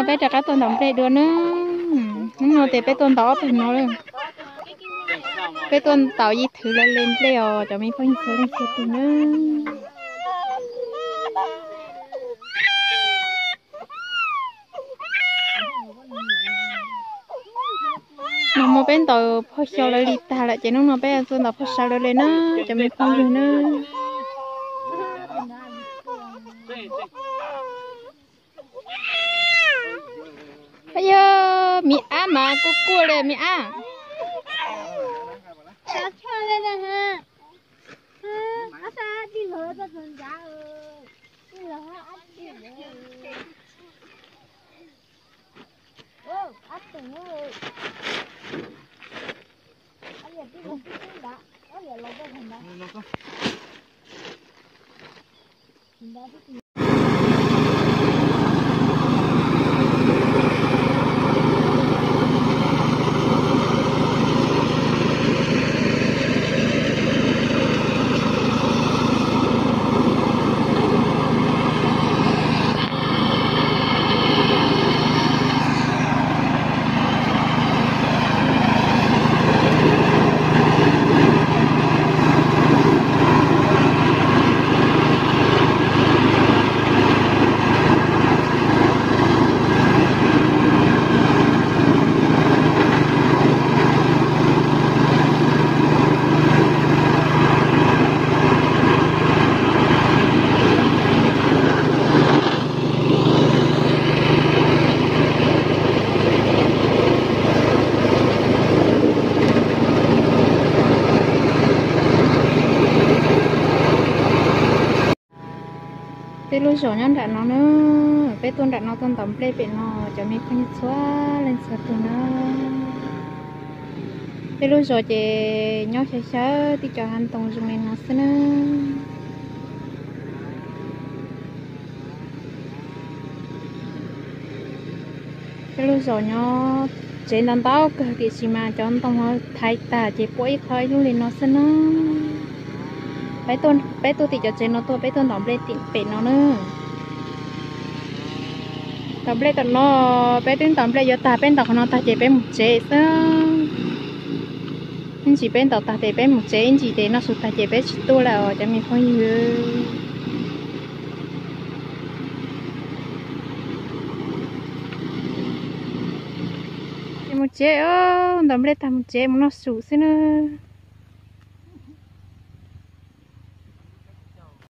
Peb rov qab tuaj ntaus nplej dua na. Hnub no ces peb tuaj ntaus ob pawg no lawm. Peb tuaj ntaus ib thwv lawv li nplej os cov me phooj ywg txhua leej txhua tus na. Nag hmo peb ntaus phauj xyaw lawv li tag lawm ces hnub no peb tuaj ntaus phauj saw lawv li na, cov me phooj ywg na. Yog me ab mas kuj kuaj li me ab. Tej lub zos nyob nram no na, peb tuaj nram no tuaj ntaus nplej pem no cov me phooj ywg txhua leej txhua tus na. Tej lub zos ces nyob xyaw xyaw tib co hav ntoo zoo li no xwb na. Tej lub zos nyob tsev ntau ntau kawg tiam sis mas cov ntoo thaiv tag ces pua ib qho ib lub li no xwb na. Peb tuaj tim cov tsev no tuaj peb tuaj ntaus nplej tim pem no na. Ntaus nplej tom no, peb twb ntaus nplej yuav tag peb ntaus qhov no tag ces peb mus tsev xwb. Ib ntsis peb ntaus tag ces peb mus tsev, ib ntsis ces noj su tag ces peb tsis tuaj lawm os cov me phooj ywg. Ces mus tsev os, ntaus nplej tag mus tsev mus noj su xwb na.